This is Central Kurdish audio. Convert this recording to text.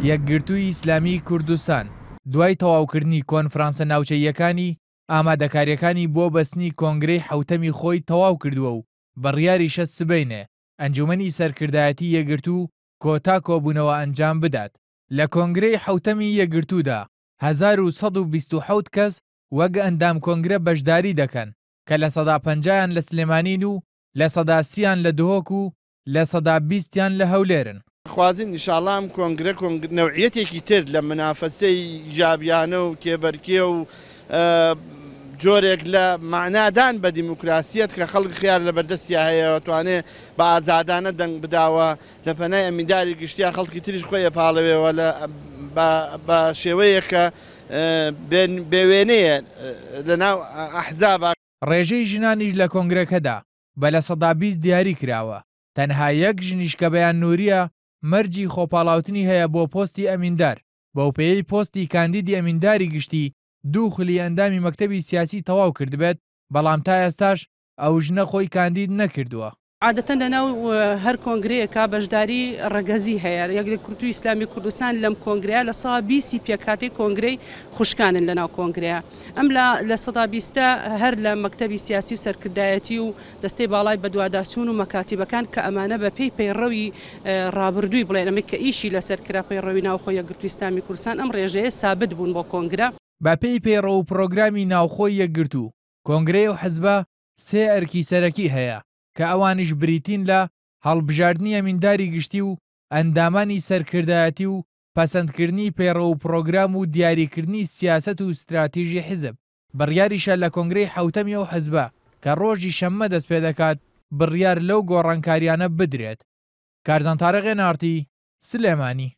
یەکگرتووی ئیسلامیی کوردستان دوای تەواوکردنی کۆنفرانسە ناوچەییەکانی، ئامادەکارییەکانی بۆ بەستنی کۆنگرەی حەوتەمی خۆی تەواو کردووە و بڕیاریشە سبەینێ ئەنجومەنی سەرکردایەتی یەکگرتوو کۆتا کۆبوونەوە ئەنجام بدات. لە کۆنگرەی حەوتەمی یەکگرتوودا 1127 کەس وەک ئەندام کۆنگرە بەشداری دەکەن کە لە سەدا پەنجایان لە سلێمانین و لە سەدا سیان لە دهۆک و لە سەدا بیستیان لە هەولێرن. خوازین ئینشاڵا ئەم کۆنگرە کۆنگ نەوعیەتێکی تر لە منافەسەی ئیجابیانە و کێبەرکێ و جۆرێک لە مەعنادان بە دیموکراسیەت کە خەڵک خیار لە بەردەستیا هەیە و توانێ بە ئازادانە دەنگ بداوە لە پەنای ئەمینداری گشتیا خەڵکی تریش خۆی ئەپاڵەوێەوە لە بە شێوەیەک کە بێوێنەیە لە ناو ئەحزابا. ڕێژەی ژنانیش لە کۆنگرەکەدا بە 20% دیاری کراوە، تەنها یەک ژنیش کە بەیان نوریە مەرجی خۆپاڵاوتنی هەیە بۆ پۆستی ئەمیندار، بەوپێیەی پۆستی کاندیدی ئەمینداری گشتی دوو خولی ئەندامی مەکتەبی سیاسی تەواو کردبێت، بەڵام تا ئێستاش ئەو ژنە خۆی کاندید نەکردووە. عادەتەن لەناو هەر کۆنگرەیەکا بەشداری ڕەگەزی هەیە، یەکگرتووی ئیسلامی کوردستان لەم کۆنگرەیە لە سەا بیستی پێکهاتەی کۆنگرەی خوشکانن لەناو کۆنگرەیە ئەم لە لە سەدا بیستە هەر لە مەکتەبی سیاسی و سەرکردایەتی و دەستەی باڵای بەدواداچوون و مەکاتیبەکان کە ئەمانە بە پێی پەیڕەوی ڕابردووی بڵێن ئەمەی کە ئیشی لەسەر کرا پەیڕەوی ناوخۆی یەکگرتووی ئیسلامی کوردستان ئەم ڕێژەیە سابت بوون بۆ کۆنگرە. بە پێی پەیڕەو و پڕۆگرامی ناوخۆی یەکگرتوو، کۆنگرەی ئەو حزبە سێ ئەرکی سەرەکی هەیە کە ئەوانیش بریتین لە هەڵبژاردنی ئەمینداری گشتی و ئەندامانی سەرکردایەتی و پەسەندکردنی پەیڕەو و پڕۆگرام و دیاریکردنی سیاسەت و ستراتیژی حزب. بڕیاریشە لە کۆنگرەی حەوتەمی ئەو حزبە کە ڕۆژی شەممە دەستپێدەکات بڕیار لەو گۆڕانکاریانە بدرێت. کارزان تارق، ئێن ئاڕ تی، سلێمانی.